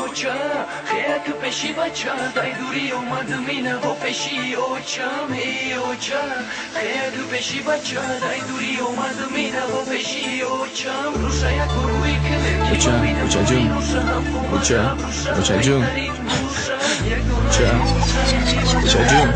Оча, хеяк пеши бача, дай дури омадам ина бо пеши очам. Эй, оча, хеяк пеши бача, дай дури омадам ина бо пеши очам. Руша як рӯи кунем, ки Оча, ма бинам оча ҷун. Руша ҳам қомат Оча, абруша, оча ҷун. беҳтарин муша, як Оча, оча ҷун.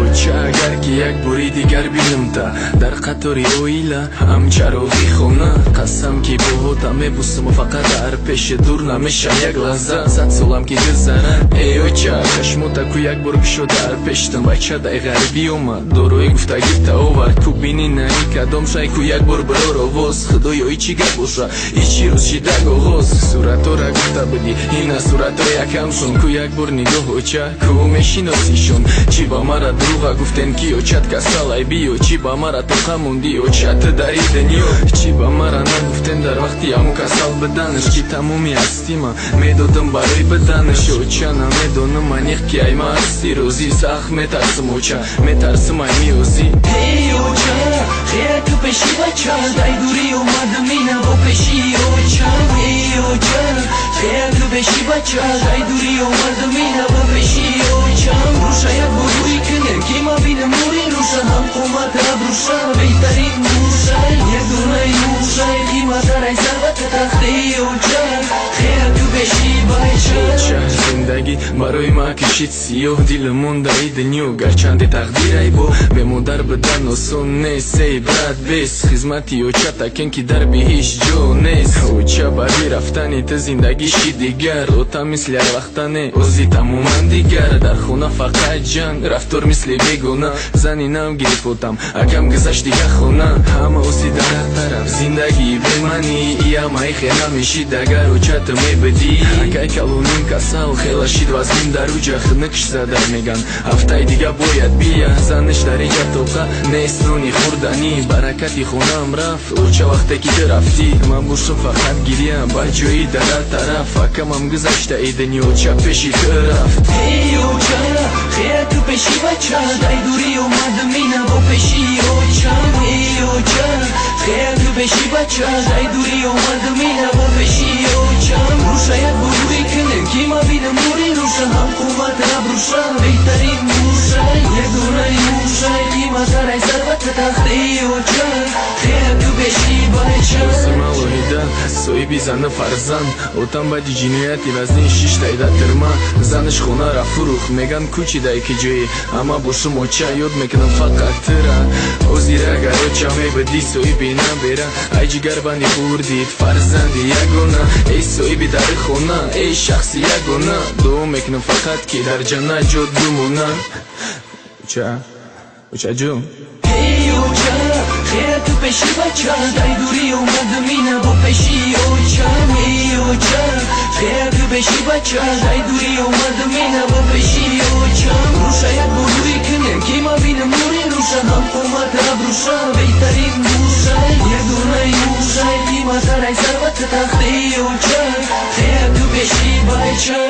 Оча, агар ки як бори дигар бинамта дар қатори оила, ҳам чароғи хона, қасам ки боҳота мебусаму фақат дар пеши дур намешам як лаҳза, 100 солам ки гузара. Эй оча, чашмота ку як бор кушо дар пештам. Бача дай ғарибӣ омад, дорои гуфтагита овард. Ку бини наи кадом шай, ку як бор бирор овоз. Худоё, и чӣ гап боша, и чӣ рӯз шидаг оғоз? Суратора гуфта будӣ, ина суратро якамшон. Ку як бор нигоҳ, оча, ку мешиносишон? Чӣ ба мара дурӯға гуфтен, ки очат касалай биё? Чӣ ба мара тоқа мондӣ, оча, ту дар и дунё? Чӣ ба мара нагуфтен дар вақти ҳамун касал биданаш, ки тамоми ҳастима медодам барои биданаш? Оча, намедонам аниқ, ки ай ма ҳасти розӣ. Сахт метарсам, оча, метарсам, ай миёзӣ. Эй, оча, хеяк пеши бача, дай дури омадам ина бо пеши очам. Эй, оча, хеяк пеши бача, дай дури омадам ина бо пеши очам. Руша як бор рӯи кунем, ки ма бинам нури руша, ҳам қомат абруша, беҳтарин муша, як донаи мушай, қиматтарай сарват тахти. Оча, хеяк пеши бача. Оча, зиндагӣ барои ма кишид сиёҳ, дилам мондаи дунё, гарчанде тақдирай бо бемодар бидан осон нест. Эй брат, бес хизмати оча такен, ки дар биҳишт ҷо нест. Оча, барои рафтани ту зиндагӣ шид дигар. Ота мисли ҳарвақта не, ози тамоман дигар. Дар хона фақат ҷанг, рафтор мисли бегона. Зани нав гирифт отам, акам гузашт дига хона. Ҳама оси дар ҳар тараф, зиндагии беманӣ. Иамаи хе намешид, агар оча ту мебидӣ. Акай калоним касал хела шид, вазнин дар уҷа хинукш зада меган, ҳафтаи дига бояд бия. Заниш дар инҷа тоқа нест, нони хӯрданӣ. Баракати хонаам рафт, оча, вақте ки ту рафтӣ. Ман бошам фақат гиря ба ҷои дар ҳар тараф. Акамам гузашта и дунё, оча, пеши ту рафт. Эй, оча, хеяк пеши бача, дай дури омадам ина бо пеши очам. Эй, оча, хеяк пеши бача, дай дури омадам ина бо пеши очам. Руша як бор рӯи кунем, ки ма бинам нури руша, ҳам қомат абруша, беҳтарин муша, як донаи мушай, қиматтарай сарват тахти. Оча, хеяк пеши бача. Зима лоҳида соҳиби зану фарзанд. Отам баъди ҷинояти вазнин шиштайда тирма. Занаш хонара фурӯхт, меган кӯчидай ки ҷои. Ама бошум, оча, ёд мекунам фақат тира. Озир агар оча мебидӣ, соҳиби набера, ай ҷигарбанди хурдид, фарзанди ягона, эй соҳиби дари хона, эй шахси ягона, дуо мекунам фақат, ки дар ҷаннат ҷо бимона. Оча, очаҷон. Эй, оча, хеяк пеши бача, дай дури омадам ина бо пеши очам. Эй, оча, хеяк пеши бача, дай дури омадам ина бо пеши очам. Руша як бор рӯи кунем, ки ма бинам нури руша, ҳам қомат абруша, беҳтарин муша, як донаи мушай, қиматтарай сарват тахти. Оча, хеяк пеши бача.